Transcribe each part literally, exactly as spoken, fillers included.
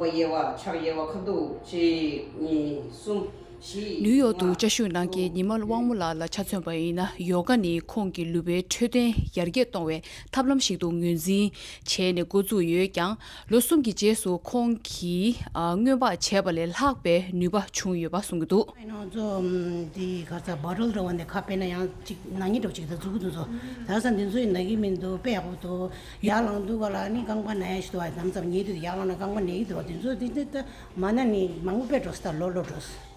དབྱེ་བ་ཕྱག་དབྱེ་བ་ཁ་ཐུག་གཅིག་གཉིས་གསུམ་བཞི། ནིའུ་ཡོག་ཏུ་ལྔ་བཅའ་བཞུགས་གནང་མཁན་ཉི་མ་དབང་མོ་ལགས་ལ་ཆ་མཚོན་པ་ཡིན་ན། ཡོ་ག་ནི་ཁོང་གི་ལུས་པོའི་འཕྲོད་བསྟེན་ཡར་རྒྱས་གཏོང་བའི་ཐབས་ལམ་ཞིག་ཏུ་ངོས་འཛིན་བྱས་ནས་འགོ་བཙུགས་ཡོད་ཀྱང་། ལོ་གསུམ་གྱི་རྗེས་སུ་ཁོང་གིས་ཨ་སྔོན་དཔག་བྱས་པ་ལས་ལྷག་པའི་ནུས་པ་བྱུང་ཡོད་པ་གསུང་གི་འདུག་ང་ཚོ་འདི་ག་ས་བ་རོལ་འགྲོ་བ་ནས་ཁ་དཔེར་ན་ཡང་ཅིག་ནག་ཉེས་འགྲོ་ཅིག་ད་འཛུགས་འདུག་ཚོ། ད་ས་འདི་ཚོ་ཡིན་ན་གི་མི་འདུག་དཔེ་ཡག་པོ་འདུག་ཡར་ལངས་དུས་ག་ལ་ནི་རྐང་པ་ན་ཡ་ཞིག་འདུག་བ། དམ་ཙམ་ཉེས་དུས་ཡར་ལངས་ན་རྐང་པ་ན་གི་འདུག་བ། འདི་ཚོ་འདི་འདི་ད་མ་ན་ནི་མང་པོ་དཔེ་འགྲོ་ས་ད་ལོ་ལོ་འགྲོ་ས།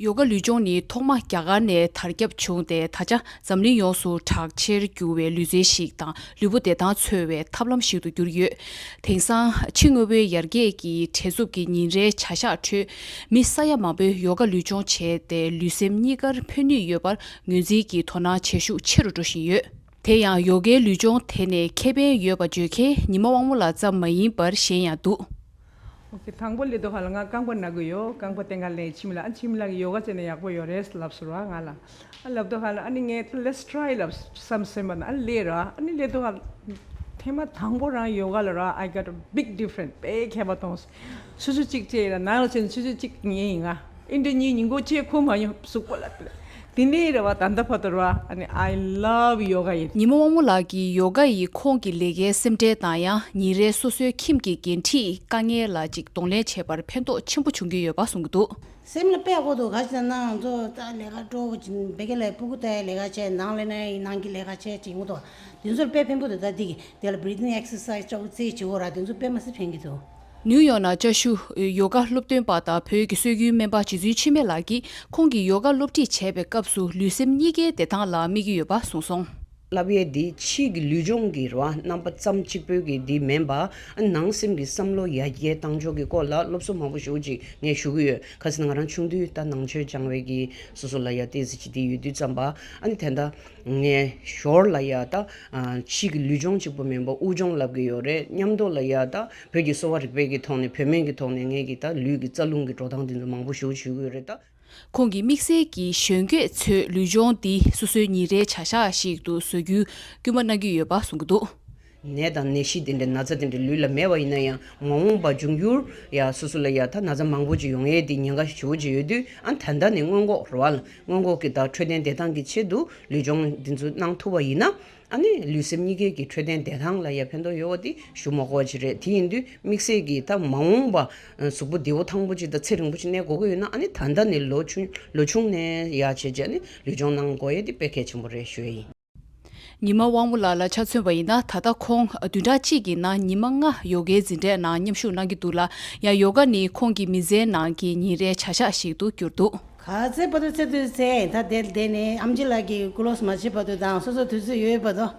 ཡོ་ག་ལུས་སྦྱོང་ནི་ཐོག་མ་རྒྱ་གར་ནས་དར་ཁྱབ་བྱུང་སྟེ། ད་ཆ་འཛམ་གླིང་ཡོངས་སུ་གྲགས་ཆེར་གྱུར་བའི་ལུས་རྩལ་ཞིག་དང་། ལུས་པོ་བདེ་ཐང་འཚོལ་བའི་ཐབས་ལམ་ཞིག་ཏུ་གྱུར་ཡོད། དེང་སང་ཕྱི་དངོས་པོའི་ཡར་རྒྱས་ཀྱི་བྲེལ་འཚུབ་ཀྱི་ཉིན་རེའི་བྱ་གཞག་ཁྲོད། མི་ས་ཡ་མང་པོས་ཡོ་ག་ལུས་སྦྱོང་བྱས་ཏེ། ལུས་སེམས་གཉིས་ཀར་ཕན་ནུས་ཡོད་པར་ངོས་འཛིན་གྱིས་དོ་སྣང་བྱེད་ཤུགས་ཆེ་རུ་འགྲོ་བཞིན་ཡོད། དེ་ཡང་ཡོ་གའི་ལུས་སྦྱོང་དེ་ནས་ཁེ་ཕན་ཡོད་པ་བརྗོད་མཁན་ཉི་མ་དབང་མོ་ལགས་ཙམ་མ་ཡིན་པར་གཞན་ཡང་འདུག་ཨོ་ཁེ། དང་པོ་སླེབས་དུས་ཧ་ལ་ང་རྐང་པ་ན་གི་ཡོད། རྐང་པ་སྟེང་ག་ལེན། འཆི་མེད་ལགས། ཨ་འཆི་མེད་ལགས་ཀྱིས་ཡོ་ག་བྱས་ན་ཡག་པོ་ཡོད་རེད་ལབ་སོང་ར་ང་ལ། ཨ་ལབ་དུས་ཧ་ལ་ཨ་ནི་ངས་let's try ལབ་བསམ་སེམས་པ་ན་ཨ་ནི་སླེབས་ར། ཨ་ནི་སླེབས་དུས་ཧ་ལ་ཐེངས་མ་དང་པོ་རང་ཡོ་ག་ལ་ར། I got a big difference. དཔེ་ཁྱད་པར་མཐོང་སོང་། ཆུ་ཚོད་གཅིག་བྱས་ཡིན་ན་ནང་ལ་ཕྱིན་ཆུ་ཚོད་གཅིག་ཉལ་ཡིན་ང་། ཨིན་དྲ་གཉིས་ཉིན་གུང་ཅིག་ཁུག་མ་མྱོང་གཟུགས་པོ་ལ། དེ་ནས་རེད་བ། ད་ལྟ་བར་དུ་རེད་བ། ཨ་ནི་I love yoga ཡིན། ཉི་མ་དབང་མོ་ལགས་ཀྱིས་ཡོ་ག་ཡིས་ཁོང་གི་ལས་ཀའི་སེམས་ཁྲལ་དང་། ཡང་ཉིན་རེའི་སོ་སོའི་ཁྱིམ་གྱི་འགན་འཁྲིའི་དཀའ་ངལ་ལ་ཅིག་གདོང་ལེན་བྱེད་པར་ཕན་ཐོགས་ཆེན་པོ་བྱུང་གི་ཡོད་པ་གསུང་གི་འདུག་སེམས་ལ་དཔེ་ཡག་པོ་འདུག་ག་ཅི་ན་ང་ཚོ་ད་ལས་ཀ་སྤྲོ་བོ་ཅིག་བེ་གེ་ལ་སྤུ་གུ་ལྟ་ཡ་ལས་ཀ་བྱས། ནང་ལས་ན་ནང་གི་ལས་ཀ་བྱས་ཅིག་ངུ་འདུག་དེ་ཚོར་དཔེ་ཕན་པོ་འདུག་ད་འདི་གི་དེ་ལ་breathing exercise ཅོག་ཙེ་བྱེད་འོ་ར། དེ་ཚོ་དཔེ་མ་སྲིད་ཕན་གི་འདུག་ནིའུ་ཡོག་ནང་བཅའ་བཞུགས་ཡོ་ག་སློབ་སྟོན་པ་དང་བོད་ཀྱི་སྲོལ་རྒྱུན་སྨན་པ་རྗེ་བཙུན་འཆི་མེད་ལགས་ཀྱིས། ཁོང་གིས་ཡོ་ག་སློབ་ཁྲིད་བྱས་པའི་སྐབས་སུ་ལུས་སེམས་གཉིས་ཀའི་བདེ་ཐང་ལ་དམིགས་ཀྱི་ཡོད་པ་གསུངས་སོང་། བསླབ་ཡས་འདི་ཕྱིའི་གི་ལུས་སྦྱོང་གི་རེད་བ། རྣམ་པ་ཙམ་གཅིག་པོའི་གི་འདི་མིན་པ། ཨ་ནང་སེམས་ཀྱི་བསམ་བློ་ཡར་རྒྱས་བཏང་ཕྱོགས་ཀྱི་སྐོར་ལ་སློབ་གསོ་མང་པོ་ཞེ་པོ་ཅིག་ངས་ཞུ་གི་ཡོད། ག་ཟེར་ན་ང་རང་ཆུང་དུས་ད་ནང་ཆོས་སྦྱང་བའི་གི་སོ་སོ་ལ་ཡ་ཏོག་ཙམ་ཅིག་དེ་ཡོད་དུས་ཙམ་པ། ཨ་ནི་དེ་འདྲ་ངས་ཞོར་ལ་ཡ་ད་ཨ་ཕྱིའི་གི་ལུས་སྦྱོང་གཅིག་པོ་མིན་པ་དབུགས་སྦྱོང་ལབ་གི་ཡོད་རེད། མཉམ་དུ་ལ་ཡ་ད་བོད་ཀྱི་གསོ་བ་རིག་པའི་གི་ཐོག་ནས་བོད་སྨན་གྱི་ཐོག་ནས་ངས་གི་ད་ལུས་ཀྱི་རྩ་རླུང་གི་འགྲོ་སྟངས་དེ་ཚོ་མང་པོ་ཞེ་པོ་ཞུ་གི་ཡོད་རེད་ད། ཁོང་གིས་དམིགས་བསལ་གྱིས་གཞོན་སྐྱེས་ཚོས་ལུས་སྦྱོང་འདི་སོ་སོའི་ཉིན་རེའི་བྱ་གཞག་ཞིག་ཏུ་བཟོ་རྒྱུའི་སྐུལ་མ་གནང་གི་ཡོད་པ་གསུང་གི་འདུག་ནད་དང་ནད་གཞི་དེ་འདྲའི་ན་ཚ་དེ་འདྲའི་ལུས་ལ་མེད་པ་ཡིན་ན་ཡང་། མ་འོངས་པ་འབྱུང་འགྱུར་ཡ་སོ་སོ་ལ་ཡ་ད་ན་ཚ་མང་པོ་ཅིག་ཡོང་ཡས་དེ་ཉེན་ཁ་ཞེ་པོ་ཅིག་ཡོད་དུས། ཨ་ད་ལྟ་ནས་སྔོན་འགོག་རེད་བ། སྔོན་འགོག་གི་ད་འཕྲོད་བསྟེན་བདེ་ཐང་གི་ཆེད་དུ་ལུས་སྦྱོང་འདི་ཚོ་གནང་ཐུབ་པ་ཡིན་ན། ཨ་ནི་ལུས་སེམས་གཉིས་ཀའི་གི་འཕྲོད་བསྟེན་བདེ་ཐང་ལ་ཡ་ཕན་ཐོགས་ཡོད་པ་དེ་ཞུ་མ་དགོས་པ་ཅིག་རེད། དེ་ཡིན་དུས་དམིགས་བསལ་གྱིས་ད་མ་འོངས་པ་གཟུགས་པོ་བདེ་པོ་ཐང་པོ་ཅིག་དང་ཚེ་རིང་པོ་ཅིག་གནས་དགོས་ཀྱི་ཡོད་ན། ཨ་ནི་ད་ལྟ་ནས་ལོ་ཆུང་ལོ་ཆུང་ནས་ཡ་བྱས་བྱས་ནས་ལུས་སྦྱོང་གནང་དགོས་ཡས་དེ་དཔེ་གལ་ཆེན་པོ་རེད་ཞུ་ཡས་ཡིན། ཉི་མ་དབང་མོ་ལགས་ལ་ཆ་མཚོན་པ་ཡིན་ན། ད་ལྟ་ཁོང་བདུན་ཕྲག་གཅིག་གི་ནང་ཉི་མ་ལྔ་ཡོ་གའི་འཛིན་གྲྭའི་ནང་མཉམ་ཞུགས་གནང་གི་འདུག་ལ། ཡང་ཡོ་ག་ནི་ཁོང་གི་མི་ཚེའི་ནང་གི་ཉིན་རེའི་བྱ་གཞག་ཞིག་ཏུ་གྱུར་འདུག་ག་ཚོད་བར་དུ་ཚེ་དུས་ཚེ་ད་དེ་དེ་ནས་ཨམ་ཆི་ལགས་ཀྱིས་ཀུ་ལོས་མ་བྱེད་བར་དུ་དང་། སོ་སོ་དུས་ཚོད་ཡོད་བར་དུ།